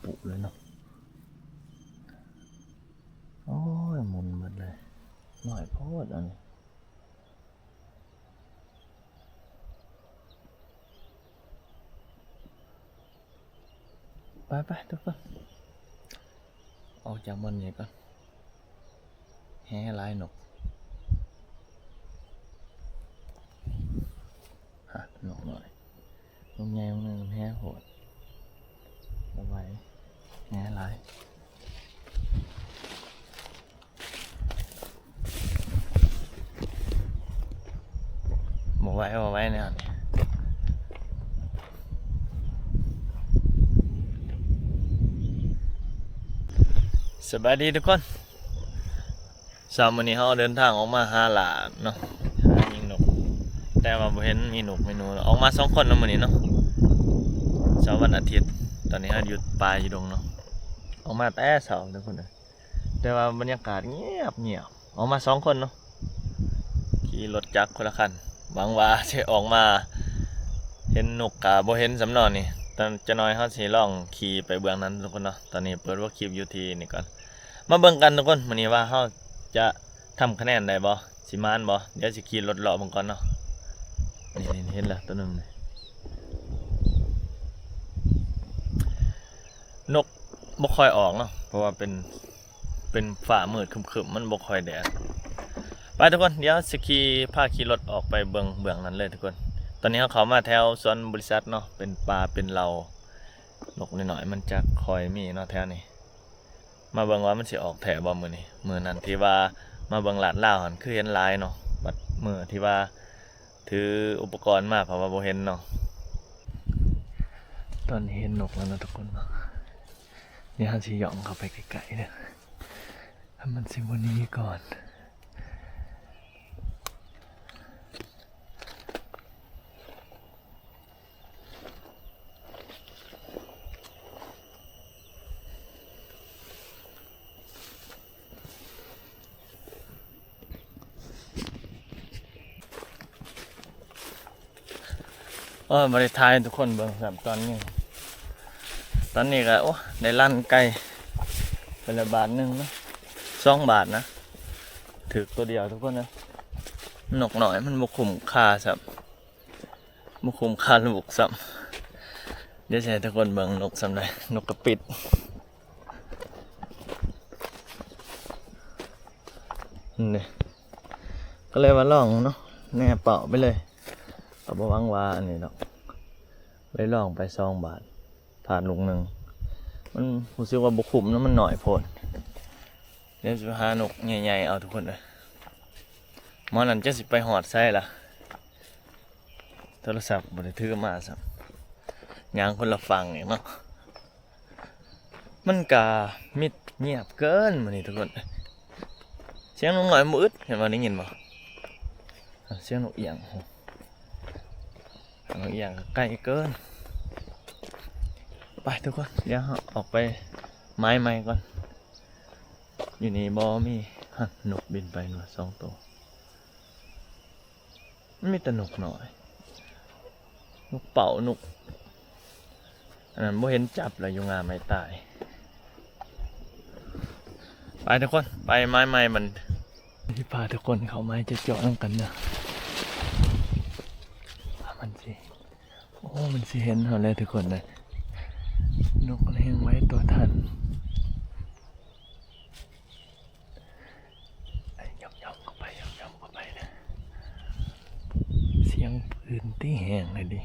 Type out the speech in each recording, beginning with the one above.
ປຸເລີຍເນາະ. ໂອ້ຍ ໝຸນໝົດເລີຍ ນ້ອຍໂພດອັນນີ້. ໄປໆ ທຸກຄົນ ອອກຈາກບ່ອນນີ້ກ່ອນ. ແຮ່ຫຼາຍນົກ ຮະ ນົກນ້ອຍ ນົກໃຫຍ່ມັນແຮ່ໂພດ ບໍ່ໄຫວ ແຮ່ຫຼາຍ. ບໍ່ໄຫວ ບໍ່ໄຫວແນວນີ້. ສະບາຍດີທຸກຄົນ. ເຊົ້າມື້ນີ້ເຮົາເດີນທາງອອກມາຫາຫຼ້າເນາະ ຫາຍິງນົກ ແຕ່ວ່າບໍ່ເຫັນມີນົກມີໜູ. ອອກມາສອງຄົນເນາະມື້ນີ້ເນາະ ເຊົ້າວັນອາທິດ. ຕອນນີ້ເຮົາຢູ່ປ່າຢູ່ດົງເນາະ ອອກມາແຕ່ເຊົ້າທຸກຄົນເອີຍ. ແຕ່ວ່າບັນຍາກາດງຽບໆ ອອກມາສອງຄົນເນາະ ຂີ່ລົດຈັກຄົນລະຄັນ. ຫວັງວ່າຊິອອກມາເຫັນນົກ ກະບໍ່ເຫັນສ່ຳເນາະນີ້. ຈັກໜ້ອຍເຮົາຊິລອງຂີ່ໄປເບື້ອງນັ້ນທຸກຄົນເນາະ. ຕອນນີ້ເປີດຫົວຄລິບຢູ່ທີ່ນີ້ກ່ອນ ມາເບິ່ງກັນທຸກຄົນ ມື້ນີ້ວ່າເຮົາຈະທຳຄະແນນໄດ້ບໍ່ ຊິໝານບໍ່. ດຽວຊິຂີ່ລົດເລາະເບິ່ງກ່ອນເນາະ. ນີ້ ເຫັນແລ້ວໂຕໜຶ່ງນີ້ ນົກບໍ່ຄ່ອຍອອກເນາະ ເພາະວ່າເປັນ ເປັນຟ້າມືດຄຶ້ມໆ ມັນບໍ່ຄ່ອຍແດດ. ໄປທຸກຄົນ ດຽວຊິຂີ່ ພາຂີ່ລົດອອກໄປເບິ່ງເບື້ອງນັ້ນເລີຍທຸກຄົນ. ຕອນນີ້ເຮົາເຂົ້າມາແຖວສວນບໍລິສັດເນາະ ເປັນປ່າເປັນເຫຼົ່າ ນົກນ້ອຍໆ ມັນຈະຄ່ອຍມີເນາະແຖວນີ້. ມາເບິ່ງວ່າມັນຊິອອກແທ້ບໍ່ມື້ນີ້. ມື້ນັ້ນທີ່ວ່າມາເບິ່ງລາດລາວຫັ້ນ ຄືເຫັນຫຼາຍເນາະ ບັດມື້ທີ່ວ່າຖືອຸປະກອນມາ ເພາະວ່າບໍ່ເຫັນເນາະ. ຕອນນີ້ເຫັນນົກແລ້ວເນາະທຸກຄົນເນາະ. ດຽວເຮົາຊິຍ່ອງເຂົ້າໄປໃກ້ໆເດີ ມັນຊິບໍ່ໜີກ່ອນ. ໂອ້ຍ ບໍ່ໄດ້ຖ່າຍໃຫ້ທຸກຄົນເບິ່ງຊ້ຳຕອນນີ້. ຕອນນີ້ກະ ໂອ້ ໄດ້ລັນໄກ່ໄປແລ້ວບາດໜຶ່ງເນາະ ສອງບາດນະ ຖືກໂຕດຽວທຸກຄົນເອີຍ. ນົກນ້ອຍມັນບໍ່ຄຸ້ມຄ່າຊ້ຳ ບໍ່ຄຸ້ມຄ່າລູກຊ້ຳ. ດຽວຊິໃຫ້ທຸກຄົນເບິ່ງນົກຊ້ຳໃດ ນົກກະປິດ ນີ້ ກະເລີຍວ່າລອງເນາະ ແນເປົ້າໄປເລີຍ ກະບໍ່ຫວັງວ່າອັນນີ້ດອກ. ເລີຍລອງໄປສອງບາດ ພາດລູກໜຶ່ງ ມັນຮູ້ສຶກວ່າບໍ່ຄຸ້ມນະ ມັນໜ້ອຍໂພດ. ດຽວຊິໄປຫານົກໃຫຍ່ໆເອົາທຸກຄົນເອີຍ. ໝໍນັ້ນຈັກຊິໄປຮອດໃສລະ ໂທລະສັບບໍ່ໄດ້ຖືມາຊ້ຳ ຍ່າງຄົນລະຝັ່ງອີກເນາະ. ມັນກະມິດງຽບເກີນມື້ນີ້ທຸກຄົນ. ສຽງນົກນ້ອຍບໍ່ອຶດ ເຫັນບໍ່ ໄດ້ຍິນບໍ່ ສຽງນົກອຽງ ນົກອຽງກະໄກເກີນ. ໄປທຸກຄົນ ດຽວເຮົາອອກໄປໝາຍໃໝ່ກ່ອນ. ຢູ່ນີ້ບໍ່ມີ ຮະ ນົກບິນໄປໜ່ວຍສອງໂຕ. ມັນມີແຕ່ນົກນ້ອຍ ນົກເປົ້າ ນົກ ອັນນັ້ນບໍ່ເຫັນຈັບລະ ຢູ່ງ່າໄມ້ຕາຍ. ໄປທຸກຄົນ ໄປໝາຍໃໝ່ມັນ ຊິພາທຸກຄົນເຂົ້າໄມ້ເຈາະນຳກັນເດີ ວ່າມັນຊິ ໂອ້ ມັນຊິເຫັນເຮົາແລ້ວທຸກຄົນເດີ. ນົກແຮ່ງໄວຕົວທັນ. ຫຍໍ້າໆເຂົ້າໄປ ຫຍໍ້າໆເຂົ້າໄປເດີ. ສຽງປືນຕິ ແຮງເລີຍຕິ.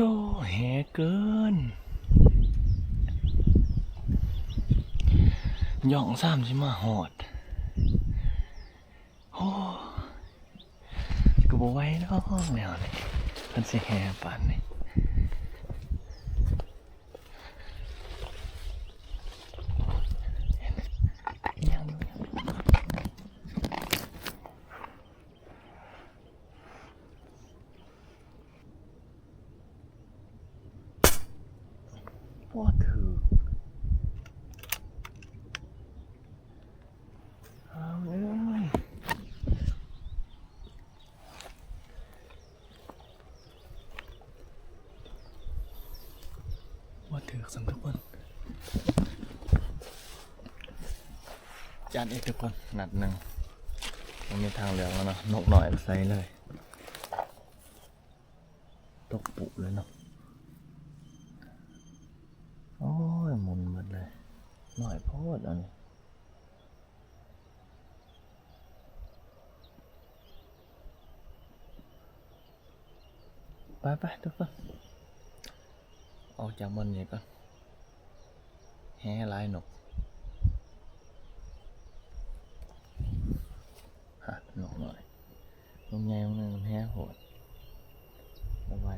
ໂອ້ ແຮເກີນ ຍ່ອງຊ້ຳຊິມາຮອດ. ໂອ້ ກໍບໍ່ໄຫວດອກແນວນີ້ ຄັນຊິແຮປານນີ້. ບໍ່ຖືກ ອ້າວເອີຍ ບໍ່ຖືກຊ້ຳທຸກຄົນ. ຈານອີກທຸກຄົນ ນັດໜຶ່ງ ບໍ່ມີທາງເລືອກແລ້ວເນາະ ນົກນ້ອຍໃສ່ເລີຍ. ຕົກປຸເລີຍເນາະ. ໂອ້ຍ ໝຸນໝົດເລີຍ ນ້ອຍໂພດອັນນີ້. ໄປໆ ທຸກຄົນ ອອກຈາກບ່ອນນີ້ກ່ອນ. ແຮຫຼາຍນົກ ຮະ ນົກນ້ອຍ ນົກໃຫຍ່ມັນແຮໂພດ ບໍ່ໄຫວ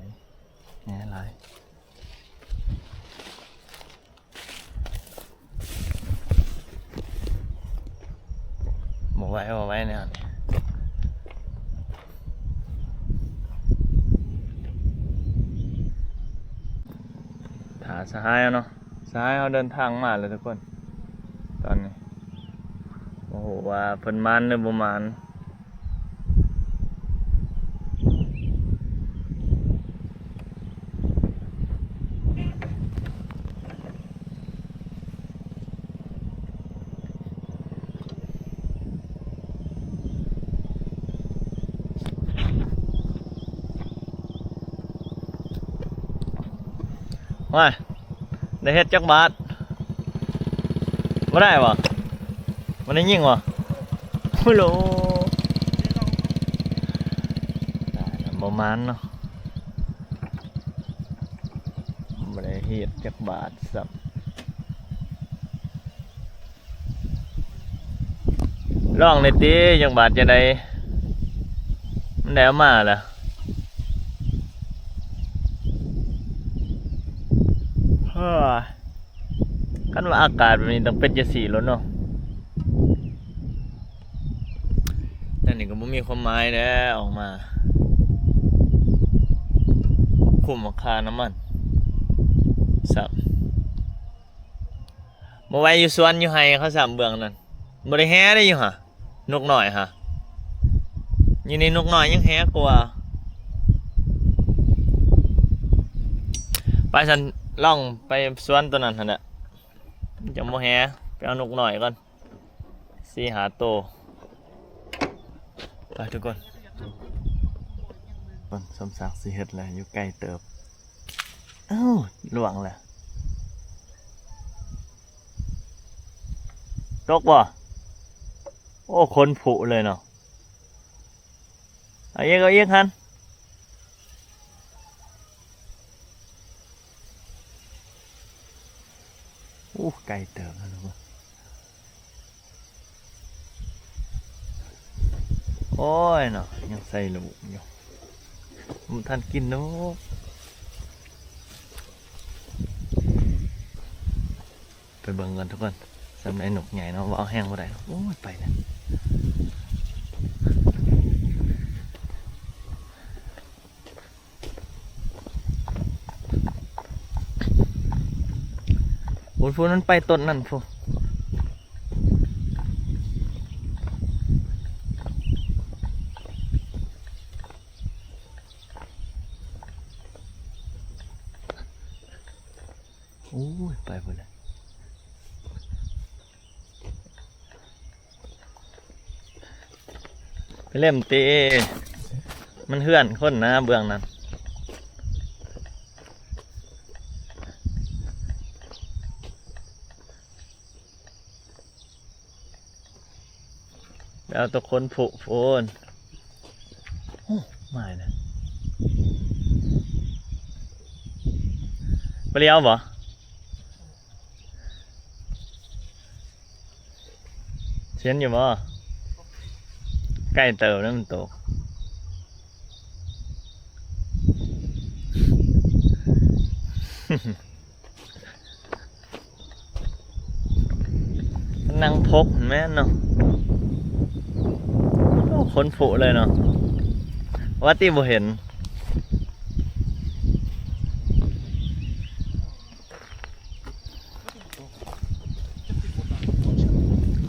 ແຮຫຼາຍ ບໍ່ໄຫວ ບໍ່ໄຫວແນວນີ້. ຖ້າສະຫາຍເຮົາເນາະ ສະຫາຍເຮົາເດີນທາງມາແລ້ວທຸກຄົນ. ຕອນນີ້ບໍ່ຮູ້ວ່າເພິ່ນໝານຫຼືບໍ່ໝານ. ໂອ້ຍ ໄດ້ເຮັດຈັກບາດ? ບໍ່ໄດ້ບໍ່? ບໍ່ໄດ້ຍິງບໍ່? ໂອ້ໂຫຼ ບໍ່ໝານເນາະ. ບໍ່ໄດ້ເຮັດຈັກບາດຊ້ຳ. ລອງແດ່ຕິ ຈັກບາດຈັ່ງໃດ? ມັນໄດ້ເອົາມາລະ. ເຮີ້ຍ ຄັນວ່າອາກາດແບບນີ້ຕ້ອງເປັນຈັ່ງຊີ້ໂລດເນາະ. ແຕ່ນີ້ກໍບໍ່ມີຄວາມໝາຍແລ້ວ ອອກມາຄຸ້ມຄ່ານ້ຳມັນຊ້ຳ. ບໍ່ໄຫວຢູ່ສວນຢູ່ໄຮ່ເຂົາຊ້ຳເບື້ອງນັ້ນ ບໍ່ໄດ້ແຮ່ເດ້ຢູ່ຫະ ນົກນ້ອຍຫະ. ຢູ່ນີ້ນົກນ້ອຍຍັງແຮ່ກວ່າ. ໄປຊັ້ນ ລອງໄປສວນໂຕນັ້ນຫັ້ນແຫຼະ ມັນຈັ່ງບໍ່ແຮ່. ໄປເອົານົກນ້ອຍກ່ອນ ສີ່ຫ້າໂຕ. ໄປທຸກຄົນ ເບິ່ງສົມສັກຊິເຮັດແລ້ວ ຢູ່ໄກເຕີບ. ອ້າວ ລ່ວງແລ້ວ ຕົກບໍ່? ໂອ້ ຂົນຜຸເລີຍເນາະ. ເອົາອີກ ເອົາອີກຫັ້ນ. ໂອ້ ໄກເຕີບແລ້ວເນາະ. ໂອ້ຍເນາະ ຍັງໃສ່ລູກຢູ່ ບໍ່ທັນກິນດອກ. ໄປເບິ່ງກ່ອນທຸກຄົນ ສ່ຳໃດນົກໃຫຍ່ເນາະ ເວົ້າແຮງບໍ່ໄດ້. ໂອ້ຍ ໄປແລ້ວ. ພຸ້ນໆ ມັນໄປຕົ້ນນັ້ນພຸ້ນ. ໂອ້ຍ ໄປພຸ້ນແຫຼະ. ໄປເຫຼັ້ນຕິ ມັນເຮືອນຄົນນະ ເບື້ອງນັ້ນ. ໄປເອົາຕົວຂົນຜຸພຸ້ນ. ໂອ້ ມາແລ້ວ. ປາຫຼຽວບໍ່? ເຫັນຢູ່ບໍ່? ໃກ້ເຕີບແລ້ວມັນຕົກ. ນັ່ງພົກແມ່ນເນາະ. ໂອ້ ຄົນຜູ້ເລີຍເນາະ ວ່າຕິບໍ່ເຫັນ.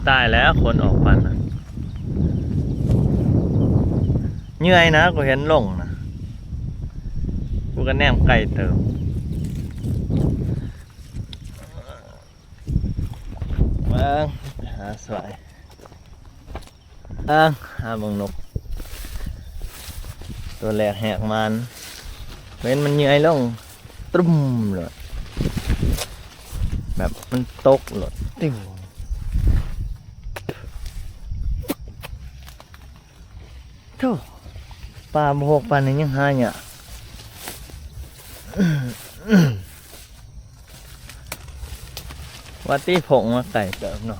ຕາຍແລ້ວ ຄົນອອກປານນັ້ນ. ເຫຍື່ອຍນະ ກູເຫັນລົງນະ ກູກະແນມໄກເຕີບ. ເບິ່ງ ໄປຫາສວາຍ ເບິ່ງ ຫາເບິ່ງນົກ ຕົວແລກແຫກມານ ເຫັນມັນເຫຍື່ອຍລົງ ຕຶ້ມໂລດ ແບບມັນຕົກໂລດ ຕິ້ວ. ໂທ້ ປາບໍ່ຫົກປານນີ້ຍັງຫາຍາກ. ວ່າຕິ ພົກມາໄກເຕີບເນາະ.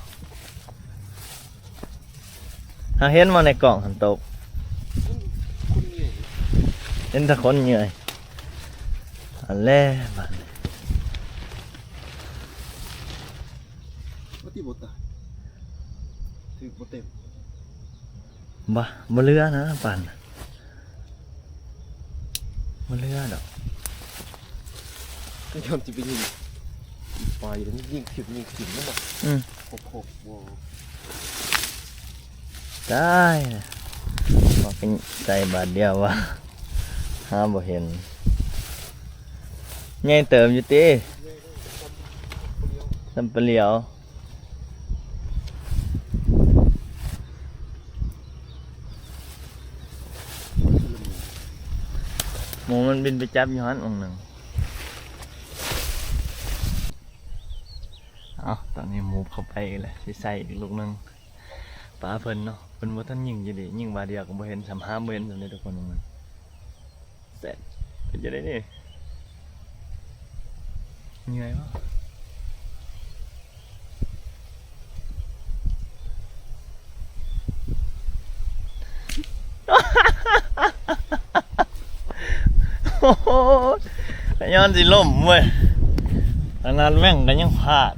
ຫາເຫັນບໍ່ໃນກ້ອງຫັ້ນຕົກ? ເຫັນແຕ່ຄົນເຫຍື່ອຍ. ອັນແລະບາດນີ້ ວ່າຕິບໍ່ຕາຍ ຖືກບໍ່ເຕັມ. ບໍ່ ບໍ່ເຫຼືອນະປານ ບໍ່ເຫຼືອດອກ. ກໍຍອມຊິໄປຍິງອີກຝ່າຍ ຍິງຖິ້ມ ຍິງຖິ້ມນັ້ນນະ. ອືມ ໂອ້ໂຫ ຕາຍ ວ່າເປັນໃສ່ບາດດຽວວ່າ ຫາບໍ່ເຫັນ. ໃຫຍ່ເຕີບຢູ່ຕິ ສ່ຳປາຫຼຽວ. ໝູມັນບິນໄປຈັບຢູ່ຫັ້ນອົງໜຶ່ງ. ເອົາ ຕອນນີ້ໝູເຂົ້າໄປອີກແລ້ວ ຊິໃສ່ອີກລູກໜຶ່ງ. ປາເພິ່ນເນາະ ເພິ່ນບໍ່ທັນຍິງຢູ່ເດ ຍິງບາດດຽວກໍບໍ່ເຫັນ ສ່ຳຫາບໍ່ເຫັນສ່ຳເດ ທຸກຄົນ. ເສດ ເປັນຈັ່ງໃດນີ້? ເຫຍື່ອຍບໍ່? ໂອ້ໂຫ ກະຍ້ອນຊິລົ້ມເວີຍ ຂະໜາດແວ່ງກະຍັງພາດ.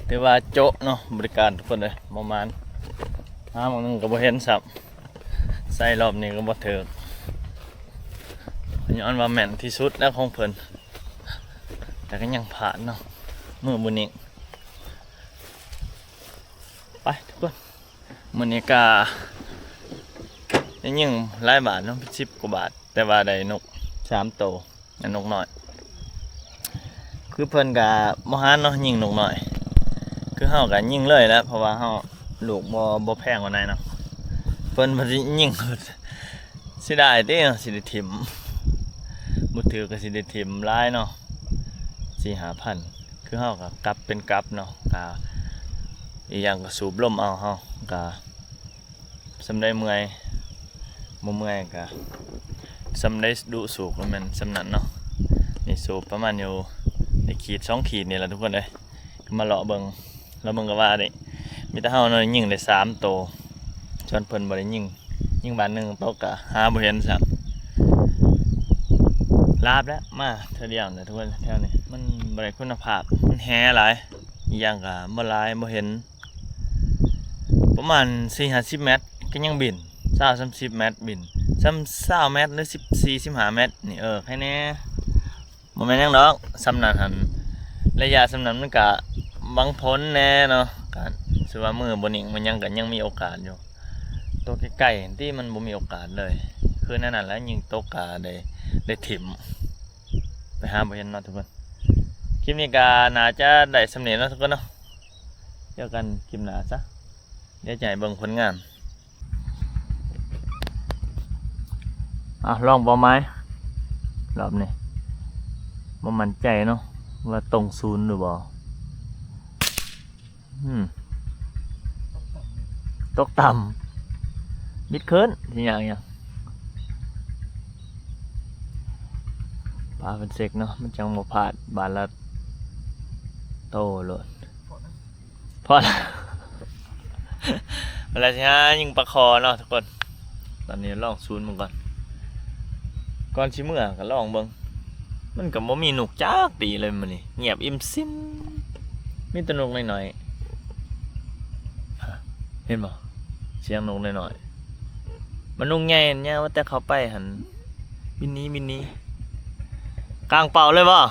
ຖືວ່າໂຈະເນາະ ບໍລິການທຸກຄົນເອີຍ ປະມານ ຫາໝ່ອງໜຶ່ງກະບໍ່ເຫັນຊ້ຳ. ໃສ່ລອບນີ້ກໍບໍ່ຖືກ ຍ້ອນວ່າແມ່ນທີ່ສຸດແລ້ວຂອງເພິ່ນ ແຕ່ກໍຍັງພາດເນາະ ມືບໍ່ນິ່ງ. ໄປທຸກຄົນ ມື້ນີ້ກໍໄດ້ຍິງຫຼາຍບາດເນາະ ເປັນສິບກວ່າບາດ ແຕ່ວ່າໄດ້ນົກສາມໂຕ. ອັນນົກນ້ອຍ ຄືເພິ່ນກະບໍ່ຫານເນາະ ຍິງນົກນ້ອຍ ຄືເຮົາກະຍິງເລີຍແຫຼະ ເພາະວ່າເຮົາ ລູກບໍ່ ບໍ່ແພງປານໃດເນາະ ເພິ່ນບໍ່ໄດ້ຍິງ ເສຍດາຍເດ້ເນາະ ຊິໄດ້ຖິ້ມ ບໍ່ຖືກກະຊິໄດ້ຖິ້ມຫຼາຍເນາະ ສີ່ຫ້າພັນ ຄືເຮົາກະກັບເປັນກັບເນາະ ກະອີກຢ່າງກະສູບລົມເອົາ ເຮົາກະ ສ່ຳໃດເມື່ອຍ ບໍ່ເມື່ອຍກະ ສ່ຳໃດດຸສູບກະແມ່ນສ່ຳນັ້ນເນາະ. ນີ້ສູບປະມານຢູ່ ໄດ້ຂີດສອງຂີດນີ້ລະທຸກຄົນເອີຍ. ມາເລາະເບິ່ງ ເລາະເບິ່ງກະວ່າເດ້ ມີແຕ່ເຮົາເນາະ ຍິງໄດ້ສາມໂຕ ສ່ວນເພິ່ນບໍ່ໄດ້ຍິງ ຍິງບາດໜຶ່ງຕົກກະຫາບໍ່ເຫັນຊ້ຳ. ລາບແລ້ວ ມາເທື່ອດຽວນີ້ທຸກຄົນ ແຖວນີ້ມັນບໍ່ໄດ້ຄຸນນະພາບ ມັນແຫຫຼາຍ ອີກຢ່າງກະບໍ່ຫຼາຍ ບໍ່ເຫັນ. ປະມານສີ່ຫ້າສິບແມັດກະຍັງບິນ ຊາວສາມສິບແມັດບິນ ສ່ຳຊາວແມັດ ຫຼືສິບສີ່ສິບຫ້າແມັດນີ້ ເອີ ໃຄແນ່ ບໍ່ແມ່ນຫຍັງດອກ. ສ່ຳນັ້ນຫັ້ນ ໄລຍະສ່ຳນັ້ນມັນກະຫວັງຜົນແນ່ເນາະ ກະຖືວ່າມືບໍ່ນິ່ງ ມັນຍັງ ກະຍັງມີໂອກາດຢູ່. ໂຕໄກໆຫັ້ນຕິ ມັນບໍ່ມີໂອກາດເລີຍ ຄືແນວນັ້ນແຫຼະ ຍິງຕົກກະໄດ້ ໄດ້ຖິ້ມ. ໄປຫາບໍ່ເຫັນເນາະທຸກຄົນ. ຄລິບນີ້ກະໜ້າຈະໄດ້ສ່ຳນີ້ເນາະທຸກຄົນເນາະ. ເຈີກັນຄລິບໜ້າຊະ ດຽວຈະໃຫ້ເບິ່ງຜົນງານ. ອ່ະ ລອງເປົ້າໝາຍ ລອບນີ້ບໍ່ໝັ້ນໃຈເນາະ ວ່າຕົງສູນຫຼືບໍ່. ອືມ ຕົກຕ່ຳ ບິດຂຶ້ນ ຊິຍາກຫຍັງ. ປ ປາເພິ່ນເຊັກເນາະ ມັນຈັ່ງບໍ່ພາດ ບາດລະໂຕໂລດ. ພໍລະ ເວລາຊິຫາຍິງປາຄໍ່ເນາະທຸກຄົນ. ຕອນນີ້ລອງສູນເບິ່ງກ່ອນ ກ່ອນຊິເມືອກໍລອງເບິ່ງ. ມັນກໍບໍ່ມີນົກຈັກຕີເລີຍມື້ນີ້ ງຽບອີ່ມຊິມ ມີແຕ່ນົກນ້ອຍໆ. ເຫັນບໍ່? ສຽງນົກນ້ອຍໆ. ມັນນົກໃຫຍ່ຫັ້ນ ຍາມວ່າແຕ່ເຂົ້າໄປຫັ້ນ ບິນໜີ ບິນໜີ. ກາງເປົ້າເລີຍບໍ່?